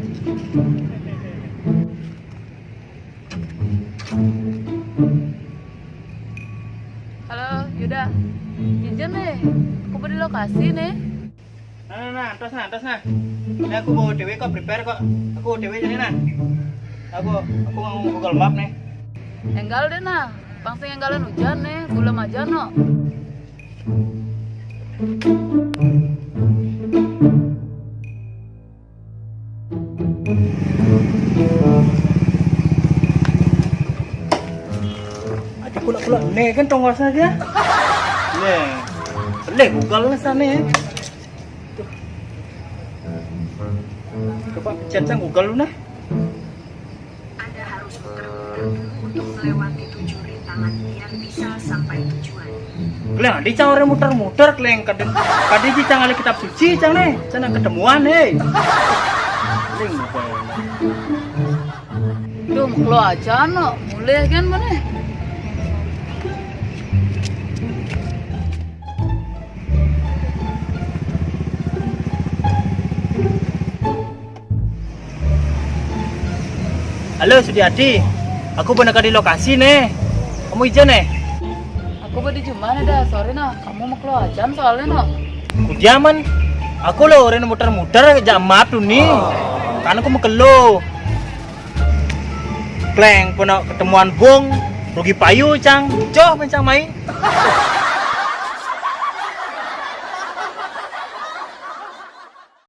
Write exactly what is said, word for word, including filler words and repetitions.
Halo, Yuda. Ijen nih, aku di lokasi nih. Nah, nah, nah, antos nah, antos nah. Ini aku bawa dewe kok, prepare kok. Aku dewe jadi nah. Aku aku nganggo Google Map nih. Enggal deh nah. Pang sing enggalan hujan nih, belum aja no. Aja pula-pula nih kan tongosnya dia. Nih, selih Google nih sana ya. Tuh. Coba pencet sang Google lu nah. Anda harus muter-muter dulu untuk melewati tujuh rintangan biar bisa sampai tujuan. Kleng, di cang orang muter-muter, kleng. Kadang, kadang di cang ada kitab suci, cang nih. Cang ketemuan, hei. Kleng, apa ya? Tuh, lo aja no, mulai kan mana? Halo Sudiati, aku bener di lokasi nih. Kamu ijen nih? Aku badi cuman ada sore nah, kamu mau keluar jam soalnya no. Kudiaman, aku lo orang muter-muter, jam maaf tuh nih. Karena aku mau kelo. Kleng, pernah ketemuan bong, rugi payu cang. Coh, mencang main.